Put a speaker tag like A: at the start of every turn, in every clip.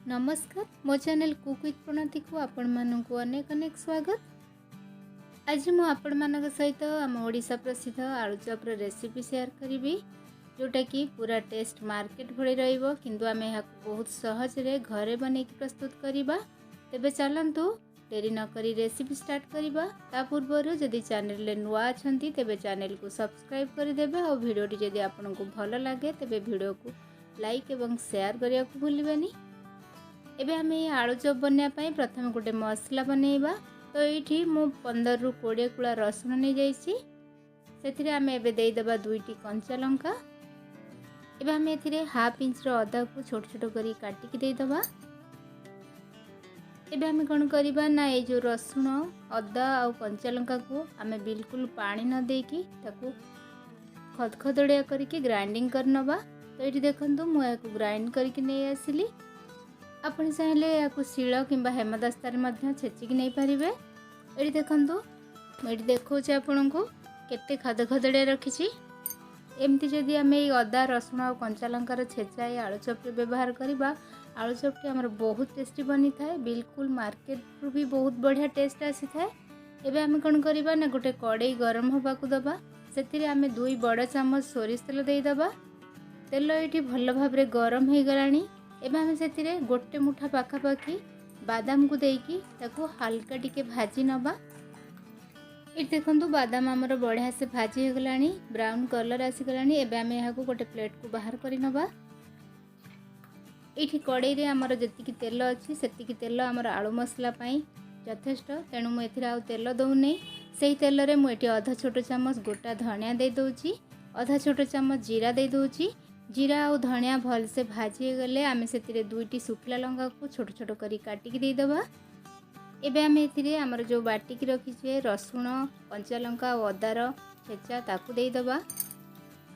A: ନମସ୍କାର, ମୋ channel cook with ପ୍ରଣତିକୁ ଆପଣମାନଙ୍କୁ ଅନେକ ଅନେକ ସ୍ୱାଗତ। ଆଜି ମୁଁ ଆପଣମାନଙ୍କ ସହିତ ଆମ ଓଡ଼ିଶା ପ୍ରସିଦ୍ଧ ଆଳୁଚପ୍ର ରେସିପି ସେୟାର କରିବି, ଯେଉଁଟାକି ପୁରା ଟେଷ୍ଟ ମାର୍କେଟ ଭଳି ରହିବ, କିନ୍ତୁ ଆମେ ଏହାକୁ ବହୁତ ସହଜରେ ଘରେ ବନେଇକି ପ୍ରସ୍ତୁତ କରିବା। ତେବେ ଚାଲନ୍ତୁ, ଡେରି ନକରି ରେସିପି ଷ୍ଟାର୍ଟ କରିବା। ତା ପୂର୍ବରୁ ଯଦି ଚ୍ୟାନେଲରେ ନୂଆ ଅଛନ୍ତି, ତେବେ ଚ୍ୟାନେଲକୁ ସବସ୍କ୍ରାଇବ୍ କରିଦେବେ ଆଉ ଭିଡ଼ିଓଟି ଯଦି ଆପଣଙ୍କୁ ଭଲ ଲାଗେ, ତେବେ ଭିଡ଼ିଓକୁ ଲାଇକ୍ ଏବଂ ସେୟାର କରିବାକୁ ଭୁଲିବେନି। ଏବେ ଆମେ ଏଇ ଆଳୁଚପ୍ ବନେଇବା ପାଇଁ ପ୍ରଥମେ ଗୋଟେ ମସଲା ବନେଇବା। ତ ଏଇଠି ମୁଁ 15ରୁ 20 କୁଳା ରସୁଣ ନେଇଯାଇଛି। ସେଥିରେ ଆମେ ଏବେ ଦେଇଦେବା ଦୁଇଟି କଞ୍ଚା ଲଙ୍କା। ଏବେ ଆମେ ଏଥିରେ ହାଫ୍ ଇଞ୍ଚର ଅଦାକୁ ଛୋଟ ଛୋଟ କରି କାଟିକି ଦେଇଦେବା। ଏବେ ଆମେ କ'ଣ କରିବା ନା, ଏଇ ଯେଉଁ ରସୁଣ, ଅଦା ଆଉ କଞ୍ଚା ଲଙ୍କାକୁ ଆମେ ବିଲକୁଲ ପାଣି ନ ଦେଇକି ତାକୁ ଖଦଖଦଡ଼ିଆ କରିକି ଗ୍ରାଇଣ୍ଡିଙ୍ଗ କରିନେବା। ତ ଏଇଠି ଦେଖନ୍ତୁ, ମୁଁ ଏହାକୁ ଗ୍ରାଇଣ୍ଡ କରିକି ନେଇ ଆସିଲି। ଆପଣ ଚାହିଁଲେ ଏହାକୁ ଶିଳ କିମ୍ବା ହେମଦସ୍ତାରେ ମଧ୍ୟ ଛେଚିକି ନେଇପାରିବେ। ଏଇଠି ଦେଖନ୍ତୁ, ମୁଁ ଏଇଠି ଦେଖାଉଛି ଆପଣଙ୍କୁ କେତେ ଖଦଖଦଡ଼ିଆ ରଖିଛି। ଏମିତି ଯଦି ଆମେ ଏଇ ଅଦା, ରସୁଣ ଆଉ କଞ୍ଚା ଲଙ୍କାର ଛେଚା ଏଇ ଆଳୁଚପ୍ରେ ବ୍ୟବହାର କରିବା, ଆଳୁଚପ୍ଟି ଆମର ବହୁତ ଟେଷ୍ଟି ବନିଥାଏ। ବିଲକୁଲ ମାର୍କେଟରୁ ବି ବହୁତ ବଢ଼ିଆ ଟେଷ୍ଟ ଆସିଥାଏ। ଏବେ ଆମେ କ'ଣ କରିବା ନା, ଗୋଟେ କଡ଼େଇ ଗରମ ହେବାକୁ ଦେବା। ସେଥିରେ ଆମେ 2 ବଡ଼ ଚାମଚ ସୋରିଷ ତେଲ ଦେଇଦେବା। ତେଲ ଏଇଠି ଭଲ ଭାବରେ ଗରମ ହେଇଗଲାଣି। ଏବେ ଆମେ ସେଥିରେ ଗୋଟେ ମୁଠା ପାଖାପାଖି ବାଦାମକୁ ଦେଇକି ତାକୁ ହାଲକା ଟିକେ ଭାଜି ନେବା। ଏଠି ଦେଖନ୍ତୁ, ବାଦାମ ଆମର ବଢ଼ିଆ ସେ ଭାଜି ହେଇଗଲାଣି, ବ୍ରାଉନ୍ କଲର୍ ଆସିଗଲାଣି। ଏବେ ଆମେ ଏହାକୁ ଗୋଟେ ପ୍ଲେଟ୍କୁ ବାହାର କରି ନେବା। ଏଇଠି କଡ଼େଇରେ ଆମର ଯେତିକି ତେଲ ଅଛି, ସେତିକି ତେଲ ଆମର ଆଳୁ ମସଲା ପାଇଁ ଯଥେଷ୍ଟ। ତେଣୁ ମୁଁ ଏଥିରେ ଆଉ ତେଲ ଦେଉନି। ସେଇ ତେଲରେ ମୁଁ ଏଠି ଅଧ ଛୋଟ ଚାମଚ ଗୋଟା ଧଣିଆ ଦେଇଦେଉଛି, ଅଧା ଛୋଟ ଚାମଚ ଜିରା ଦେଇଦେଉଛି। ଜିରା ଆଉ ଧଣିଆ ଭଲସେ ଭାଜି ହେଇଗଲେ ଆମେ ସେଥିରେ ଦୁଇଟି ଶୁଖିଲା ଲଙ୍କାକୁ ଛୋଟ ଛୋଟ କରି କାଟିକି ଦେଇଦେବା। ଏବେ ଆମେ ଏଥିରେ ଆମର ଯେଉଁ ବାଟିକି ରଖିଛେ ରସୁଣ, କଞ୍ଚା ଲଙ୍କା ଆଉ ଅଦାର ଛେଚା, ତାକୁ ଦେଇଦେବା।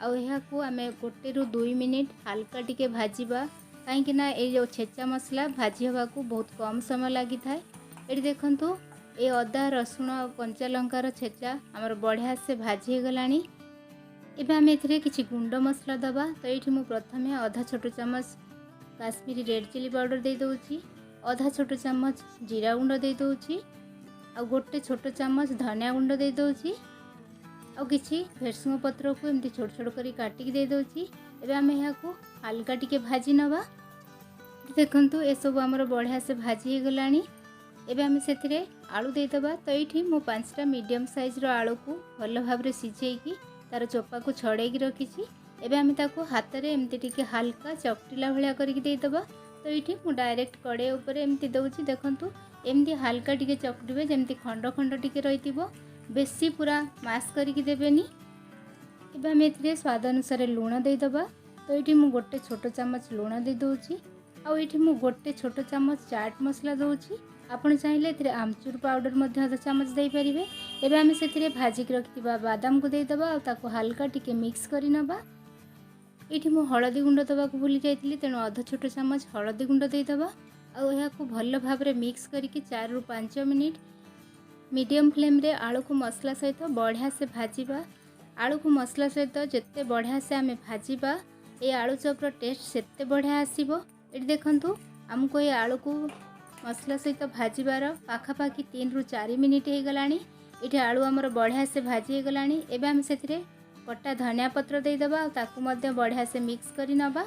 A: ଆଉ ଏହାକୁ ଆମେ 1ରୁ 2 ମିନିଟ୍ ହାଲକା ଟିକେ ଭାଜିବା, କାହିଁକି ନା ଏଇ ଯେଉଁ ଛେଚା ମସଲା ଭାଜି ହେବାକୁ ବହୁତ କମ୍ ସମୟ ଲାଗିଥାଏ। ଏଠି ଦେଖନ୍ତୁ, ଏ ଅଦା, ରସୁଣ ଆଉ କଞ୍ଚା ଲଙ୍କାର ଛେଚା ଆମର ବଢ଼ିଆ ସେ ଭାଜି ହେଇଗଲାଣି। ଏବେ ଆମେ ଏଥିରେ କିଛି ଗୁଣ୍ଡ ମସଲା ଦେବା। ତ ଏଇଠି ମୁଁ ପ୍ରଥମେ ଅଧା ଛୋଟ ଚାମଚ କାଶ୍ମୀରୀ ରେଡ଼୍ ଚିଲି ପାଉଡ଼ର ଦେଇଦେଉଛି, ଅଧା ଛୋଟ ଚାମଚ ଜିରା ଗୁଣ୍ଡ ଦେଇଦେଉଛି ଆଉ ଗୋଟେ ଛୋଟ ଚାମଚ ଧନିଆ ଗୁଣ୍ଡ ଦେଇଦେଉଛି ଆଉ କିଛି ଭେରସୁଙ୍ଗ ପତ୍ରକୁ ଏମିତି ଛୋଟ ଛୋଟ କରି କାଟିକି ଦେଇଦେଉଛି। ଏବେ ଆମେ ଏହାକୁ ହାଲକା ଟିକେ ଭାଜି ନେବା। ଦେଖନ୍ତୁ, ଏସବୁ ଆମର ବଢ଼ିଆ ସେ ଭାଜି ହେଇଗଲାଣି। ଏବେ ଆମେ ସେଥିରେ ଆଳୁ ଦେଇଦେବା। ତ ଏଇଠି ମୁଁ 5ଟା ମିଡ଼ିୟମ୍ ସାଇଜ୍ର ଆଳୁକୁ ଭଲ ଭାବରେ ସିଝେଇକି ତାର ଚୋପାକୁ ଛଡ଼େଇକି ରଖିଛି। ଏବେ ଆମେ ତାକୁ ହାତରେ ଏମିତି ଟିକେ ହାଲକା ଚକଟିଲା ଭଳିଆ କରିକି ଦେଇଦେବା। ତ ଏଇଠି ମୁଁ ଡାଇରେକ୍ଟ କଡ଼େଇ ଉପରେ ଏମିତି ଦେଉଛି। ଦେଖନ୍ତୁ, ଏମିତି ହାଲକା ଟିକେ ଚକଟିବେ, ଯେମିତି ଖଣ୍ଡ ଖଣ୍ଡ ଟିକେ ରହିଥିବ। ବେଶୀ ପୁରା ମାସ୍ କରିକି ଦେବେନି। ଏବେ ଆମେ ଏଥିରେ ସ୍ୱାଦ ଅନୁସାରେ ଲୁଣ ଦେଇଦେବା। ତ ଏଇଠି ମୁଁ ଗୋଟେ ଛୋଟ ଚାମଚ ଲୁଣ ଦେଇଦେଉଛି ଆଉ ଏଇଠି ମୁଁ ଗୋଟେ ଛୋଟ ଚାମଚ ଚାଟ୍ ମସଲା ଦେଉଛି। ଆପଣ ଚାହିଁଲେ ଏଥିରେ ଆମଚୁର ପାଉଡ଼ର ମଧ୍ୟ ଅଧ ଚାମଚ ଦେଇପାରିବେ। ଏବେ ଆମେ ସେଥିରେ ଭାଜିକି ରଖିଥିବା ବାଦାମକୁ ଦେଇଦେବା ଆଉ ତାକୁ ହାଲକା ଟିକେ ମିକ୍ସ କରି ନେବା। ଏଇଠି ମୁଁ ହଳଦୀ ଗୁଣ୍ଡ ଦେବାକୁ ଭୁଲି ଯାଇଥିଲି, ତେଣୁ ଅଧ ଛୋଟ ଚାମଚ ହଳଦୀ ଗୁଣ୍ଡ ଦେଇଦେବା ଆଉ ଏହାକୁ ଭଲ ଭାବରେ ମିକ୍ସ କରିକି 4ରୁ 5 ମିନିଟ୍ ମିଡ଼ିୟମ୍ ଫ୍ଲେମ୍ରେ ଆଳୁକୁ ମସଲା ସହିତ ବଢ଼ିଆ ସେ ଭାଜିବା। ଆଳୁକୁ ମସଲା ସହିତ ଯେତେ ବଢ଼ିଆ ସେ ଆମେ ଭାଜିବା, ଏ ଆଳୁ ଚପ୍ର ଟେଷ୍ଟ ସେତେ ବଢ଼ିଆ ଆସିବ। ଏଠି ଦେଖନ୍ତୁ, ଆମକୁ ଏ ଆଳୁକୁ ମସଲା ସହିତ ଭାଜିବାର ପାଖାପାଖି 3ରୁ 4 ମିନିଟ୍ ହେଇଗଲାଣି। ଏଠି ଆଳୁ ଆମର ବଢ଼ିଆ ସେ ଭାଜି ହେଇଗଲାଣି। ଏବେ ଆମେ ସେଥିରେ କଟା ଧନିଆ ପତ୍ର ଦେଇଦେବା ଆଉ ତାକୁ ମଧ୍ୟ ବଢ଼ିଆ ସେ ମିକ୍ସ କରି ନେବା।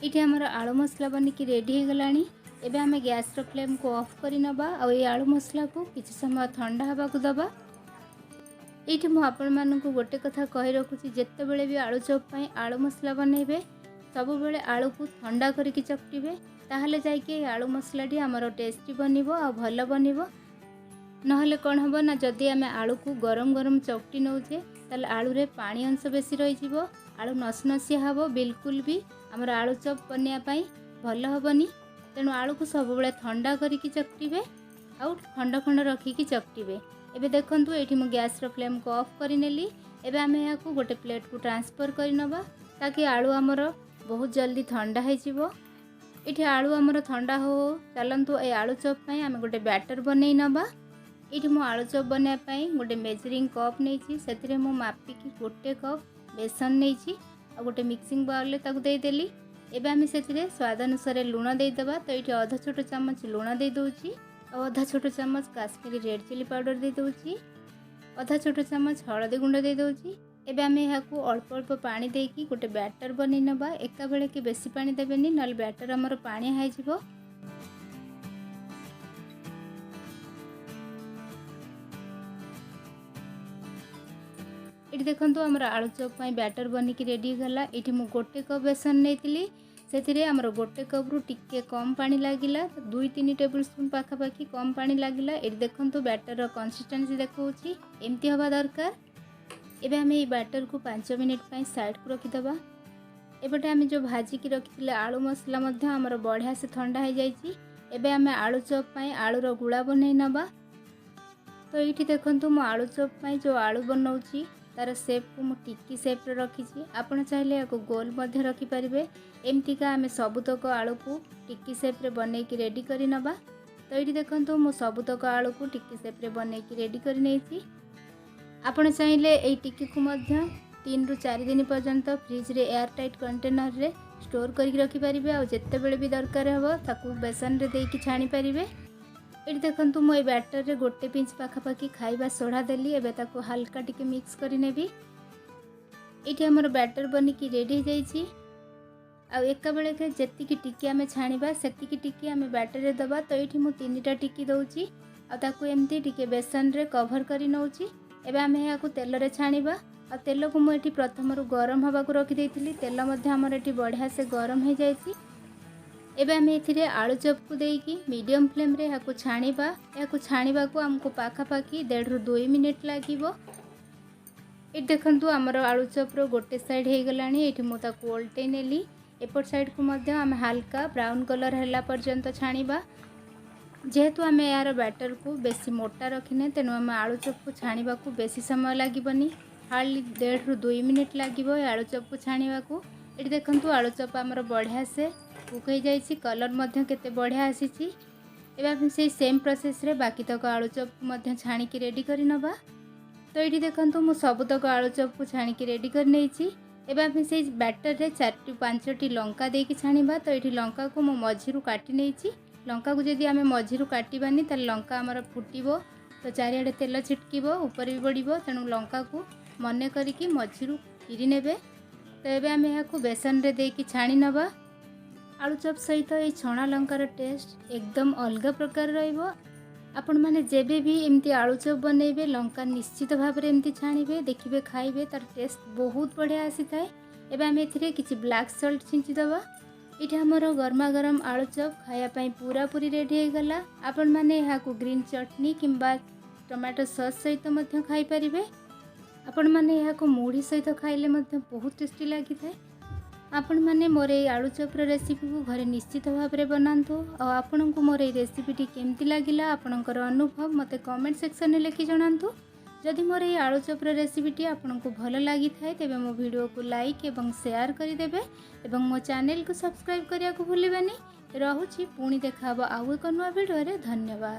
A: ଏଇଠି ଆମର ଆଳୁ ମସଲା ବନିକି ରେଡ଼ି ହେଇଗଲାଣି। ଏବେ ଆମେ ଗ୍ୟାସ୍ର ଫ୍ଲେମ୍କୁ ଅଫ୍ କରି ନେବା ଆଉ ଏଇ ଆଳୁ ମସଲାକୁ କିଛି ସମୟ ଥଣ୍ଡା ହେବାକୁ ଦେବା। ଏଇଠି ମୁଁ ଆପଣମାନଙ୍କୁ ଗୋଟେ କଥା କହି ରଖୁଛି, ଯେତେବେଳେ ବି ଆଳୁ ଚପ୍ ପାଇଁ ଆଳୁ ମସଲା ବନେଇବେ, ସବୁବେଳେ ଆଳୁକୁ ଥଣ୍ଡା କରିକି ଚକଟିବେ। ତାହେଲେ ଯାଇକି ଏଇ ଆଳୁ ମସଲାଟି ଆମର ଟେଷ୍ଟି ବନିବ ଆଉ ଭଲ ବନିବ। ନହେଲେ କ'ଣ ହେବ ନା, ଯଦି ଆମେ ଆଳୁକୁ ଗରମ ଗରମ ଚକଟି ନେଉଛେ, ତାହେଲେ ଆଳୁରେ ପାଣି ଅଂଶ ବେଶୀ ରହିଯିବ, ଆଳୁ ନସନସିଆ ହେବ, ବିଲକୁଲ ବି ଆମର ଆଳୁ ଚପ୍ ବନେଇବା ପାଇଁ ଭଲ ହେବନି। ତେଣୁ ଆଳୁକୁ ସବୁବେଳେ ଥଣ୍ଡା କରିକି ଚକଟିବେ ଆଉ ଖଣ୍ଡ ଖଣ୍ଡ ରଖିକି ଚକଟିବେ। ଏବେ ଦେଖନ୍ତୁ, ଏଇଠି ମୁଁ ଗ୍ୟାସ୍ର ଫ୍ଲେମ୍କୁ ଅଫ୍ କରିନେଲି। ଏବେ ଆମେ ଏହାକୁ ଗୋଟେ ପ୍ଲେଟ୍କୁ ଟ୍ରାନ୍ସଫର୍ କରିନେବା, ତାକି ଆଳୁ ଆମର ବହୁତ ଜଲ୍ଦି ଥଣ୍ଡା ହେଇଯିବ। ଏଇଠି ଆଳୁ ଆମର ଥଣ୍ଡା ହଉ ହଉ ଚାଲନ୍ତୁ, ଏ ଆଳୁ ଚପ୍ ପାଇଁ ଆମେ ଗୋଟେ ବ୍ୟାଟର୍ ବନେଇ ନେବା। ଏଇଠି ମୁଁ ଆଳୁ ଚପ୍ ବନେଇବା ପାଇଁ ଗୋଟେ ମେଜରିଂ କପ୍ ନେଇଛି। ସେଥିରେ ମୁଁ ମାପିକି ଗୋଟେ କପ୍ ବେସନ ନେଇଛି ଆଉ ଗୋଟେ ମିକ୍ସିଂ ବାଉଲ୍ରେ ତାକୁ ଦେଇଦେଲି। ଏବେ ଆମେ ସେଥିରେ ସ୍ୱାଦ ଅନୁସାରେ ଲୁଣ ଦେଇଦେବା। ତ ଏଇଠି ଅଧ ଛୋଟ ଚାମଚ ଲୁଣ ଦେଇଦେଉଛି, ଆଉ ଅଧା ଛୋଟ ଚାମଚ କାଶ୍ମୀରୀ ରେଡ଼୍ ଚିଲି ପାଉଡ଼ର ଦେଇଦେଉଛି, ଅଧା ଛୋଟ ଚାମଚ ହଳଦୀ ଗୁଣ୍ଡ ଦେଇଦେଉଛି। ଏବେ ଆମେ ଏହାକୁ ଅଳ୍ପ ଅଳ୍ପ ପାଣି ଦେଇକି ଗୋଟେ ବ୍ୟାଟର୍ ବନେଇ ନେବା। ଏକାବେଳକେ ବେଶୀ ପାଣି ଦେବେନି, ନହେଲେ ବ୍ୟାଟର୍ ଆମର ପାଣିଆ ହେଇଯିବ। ଏଠି ଦେଖନ୍ତୁ ଆମର ଆଳୁଚପ୍ ପାଇଁ ବ୍ୟାଟର୍ ବନିକି ରେଡ଼ି ହେଇଗଲା। ଏଇଠି ମୁଁ 1 କପ୍ ବେସନ ନେଇଥିଲି, ସେଥିରେ ଆମର 1 କପ୍ରୁ ଟିକେ କମ୍ ପାଣି ଲାଗିଲା, 2-3 ଟେବୁଲ୍ ସ୍ପୁନ୍ ପାଖାପାଖି କମ୍ ପାଣି ଲାଗିଲା। ଏଠି ଦେଖନ୍ତୁ ବ୍ୟାଟର୍ର କନସିଷ୍ଟେନ୍ସି ଦେଖାଉଛି, ଏମିତି ହେବା ଦରକାର। ଏବେ ଆମେ ଏଇ ବ୍ୟାଟର୍କୁ 5 ମିନିଟ୍ ପାଇଁ ସାଇଡ଼୍କୁ ରଖିଦେବା। ଏପଟେ ଆମେ ଯେଉଁ ଭାଜିକି ରଖିଥିଲେ ଆଳୁ ମସଲା ମଧ୍ୟ ଆମର ବଢ଼ିଆ ସେ ଥଣ୍ଡା ହେଇଯାଇଛି। ଏବେ ଆମେ ଆଳୁଚପ୍ ପାଇଁ ଆଳୁର ଗୁଳା ବନେଇ ନେବା। ତ ଏଇଠି ଦେଖନ୍ତୁ ମୁଁ ଆଳୁଚପ୍ ପାଇଁ ଯେଉଁ ଆଳୁ ବନାଉଛି ତା'ର ସେପ୍କୁ ମୁଁ ଟିକି ସେପ୍ରେ ରଖିଛି। ଆପଣ ଚାହିଁଲେ ଏହାକୁ ଗୋଲ ମଧ୍ୟ ରଖିପାରିବେ। ଏମିତିକା ଆମେ ସବୁତକ ଆଳୁକୁ ଟିକି ସେପ୍ରେ ବନେଇକି ରେଡ଼ି କରି ନେବା। ତ ଏଇଠି ଦେଖନ୍ତୁ ମୁଁ ସବୁତକ ଆଳୁକୁ ଟିକି ସେପ୍ରେ ବନେଇକି ରେଡ଼ି କରି ନେଇଛି। ଆପଣ ଚାହିଁଲେ ଏଇ ଟିକିକୁ ମଧ୍ୟ 3ରୁ 4 ଦିନ ପର୍ଯ୍ୟନ୍ତ ଫ୍ରିଜ୍ରେ ଏୟାର ଟାଇଟ୍ କଣ୍ଟେନର୍ରେ ଷ୍ଟୋର୍ କରିକି ରଖିପାରିବେ, ଆଉ ଯେତେବେଳେ ବି ଦରକାର ହେବ ତାକୁ ବେସନରେ ଦେଇକି ଛାଣିପାରିବେ। ଏଠି ଦେଖନ୍ତୁ ମୁଁ ଏଇ ବ୍ୟାଟର୍ରେ 1 ପିଞ୍ଚ ପାଖାପାଖି ଖାଇବା ସୋଢ଼ା ଦେଲି। ଏବେ ତାକୁ ହାଲକା ଟିକେ ମିକ୍ସ କରିନେବି। ଏଇଠି ଆମର ବ୍ୟାଟର୍ ବନିକି ରେଡ଼ି ହେଇଯାଇଛି। ଆଉ ଏକାବେଳକେ ଯେତିକି ଟିକି ଆମେ ଛାଣିବା ସେତିକି ଟିକି ଆମେ ବ୍ୟାଟର୍ରେ ଦେବା। ତ ଏଇଠି ମୁଁ 3ଟା ଟିକି ଦେଉଛି, ଆଉ ତାକୁ ଏମିତି ଟିକେ ବେସନରେ କଭର୍ କରି ନେଉଛି। ଏବେ ଆମେ ଏହାକୁ ତେଲରେ ଛାଣିବା। ଆଉ ତେଲକୁ ମୁଁ ଏଠି ପ୍ରଥମରୁ ଗରମ ହେବାକୁ ରଖିଦେଇଥିଲି। ତେଲ ମଧ୍ୟ ଆମର ଏଠି ବଢ଼ିଆ ସେ ଗରମ ହେଇଯାଇଛି। ଏବେ ଆମେ ଏଥିରେ ଆଳୁଚପ୍କୁ ଦେଇକି ମିଡ଼ିୟମ୍ ଫ୍ଲେମ୍ରେ ଏହାକୁ ଛାଣିବା। ଏହାକୁ ଛାଣିବାକୁ ଆମକୁ ପାଖାପାଖି 1.5ରୁ 2 ମିନିଟ୍ ଲାଗିବ। ଏଠି ଦେଖନ୍ତୁ ଆମର ଆଳୁଚପ୍ର ଗୋଟେ ସାଇଡ଼୍ ହେଇଗଲାଣି। ଏଇଠି ମୁଁ ତାକୁ ଓଲଟେଇ ନେଲି। ଏପଟ ସାଇଡ଼୍କୁ ମଧ୍ୟ ଆମେ ହାଲକା ବ୍ରାଉନ୍ କଲର୍ ହେଲା ପର୍ଯ୍ୟନ୍ତ ଛାଣିବା। ଯେହେତୁ ଆମେ ଏହାର ବ୍ୟାଟର୍କୁ ବେଶୀ ମୋଟା ରଖିନେ, ତେଣୁ ଆମେ ଆଳୁଚପ୍କୁ ଛାଣିବାକୁ ବେଶୀ ସମୟ ଲାଗିବନି, ହାର୍ଡ଼ଲି 1.5ରୁ 2 ମିନିଟ୍ ଲାଗିବ ଏ ଆଳୁଚପ୍କୁ ଛାଣିବାକୁ। ଏଠି ଦେଖନ୍ତୁ ଆଳୁଚପ୍ ଆମର ବଢ଼ିଆ ସେ କୁକ୍ ହେଇଯାଇଛି, କଲର୍ ମଧ୍ୟ କେତେ ବଢ଼ିଆ ଆସିଛି। ଏବେ ଆମେ ସେଇ ସେମ୍ ପ୍ରୋସେସ୍ରେ ବାକିତକ ଆଳୁଚପ୍କୁ ମଧ୍ୟ ଛାଣିକି ରେଡ଼ି କରି ନେବା। ତ ଏଇଠି ଦେଖନ୍ତୁ ମୁଁ ସବୁତକ ଆଳୁଚପ୍କୁ ଛାଣିକି ରେଡ଼ି କରି ନେଇଛି। ଏବେ ଆମେ ସେଇ ବ୍ୟାଟର୍ରେ 4ରୁ 5ଟି ଲଙ୍କା ଦେଇକି ଛାଣିବା। ତ ଏଇଠି ଲଙ୍କାକୁ ମୁଁ ମଝିରୁ କାଟି ନେଇଛି। ଲଙ୍କାକୁ ଯଦି ଆମେ ମଝିରୁ କାଟିବାନି ତାହେଲେ ଲଙ୍କା ଆମର ଫୁଟିବ, ତ ଚାରିଆଡ଼େ ତେଲ ଛିଟକିବ, ଉପରେ ବି ପଡ଼ିବ। ତେଣୁ ଲଙ୍କାକୁ ମନେ କରିକି ମଝିରୁ ଚିରି ନେବେ। ତ ଏବେ ଆମେ ଏହାକୁ ବେସନରେ ଦେଇକି ଛାଣି ନେବା। ଆଳୁଚପ୍ ସହିତ ଏଇ ଛଣା ଲଙ୍କାର ଟେଷ୍ଟ ଏକଦମ ଅଲଗା ପ୍ରକାର ରହିବ। ଆପଣମାନେ ଯେବେ ବି ଏମିତି ଆଳୁଚପ୍ ବନେଇବେ ଲଙ୍କା ନିଶ୍ଚିତ ଭାବରେ ଏମିତି ଛାଣିବେ, ଦେଖିବେ ଖାଇବେ ତାର ଟେଷ୍ଟ ବହୁତ ବଢ଼ିଆ ଆସିଥାଏ। ଏବେ ଆମେ ଏଥିରେ କିଛି ବ୍ଲାକ୍ ସଲ୍ଟ ଛିଞ୍ଚିଦେବା। ଏଇଠି ଆମର ଗରମା ଗରମ ଆଳୁଚପ୍ ଖାଇବା ପାଇଁ ପୁରାପୁରି ରେଡ଼ି ହେଇଗଲା। ଆପଣମାନେ ଏହାକୁ ଗ୍ରୀନ୍ ଚଟନି କିମ୍ବା ଟମାଟୋ ସସ୍ ସହିତ ମଧ୍ୟ ଖାଇପାରିବେ। ଆପଣମାନେ ଏହାକୁ ମୁଢ଼ି ସହିତ ଖାଇଲେ ମଧ୍ୟ ବହୁତ ଟେଷ୍ଟି ଲାଗିଥାଏ। ଆପଣମାନେ ମୋର ଏଇ ଆଳୁଚପ୍ର ରେସିପିକୁ ଘରେ ନିଶ୍ଚିତ ଭାବରେ ବନାନ୍ତୁ। ଆଉ ଆପଣଙ୍କୁ ମୋର ଏଇ ରେସିପିଟି କେମିତି ଲାଗିଲା ଆପଣଙ୍କର ଅନୁଭବ ମୋତେ କମେଣ୍ଟ ସେକ୍ସନରେ ଲେଖି ଜଣାନ୍ତୁ। ଯଦି ମୋର ଏଇ ଆଳୁଚପ୍ର ରେସିପିଟି ଆପଣଙ୍କୁ ଭଲ ଲାଗିଥାଏ ତେବେ ମୋ ଭିଡ଼ିଓକୁ ଲାଇକ୍ ଏବଂ ସେୟାର କରିଦେବେ ଏବଂ ମୋ ଚ୍ୟାନେଲକୁ ସବସ୍କ୍ରାଇବ୍ କରିବାକୁ ଭୁଲିବେନି। ରହୁଛି, ପୁଣି ଦେଖା ହେବ ଆଉ ଏକ ନୂଆ ଭିଡ଼ିଓରେ। ଧନ୍ୟବାଦ।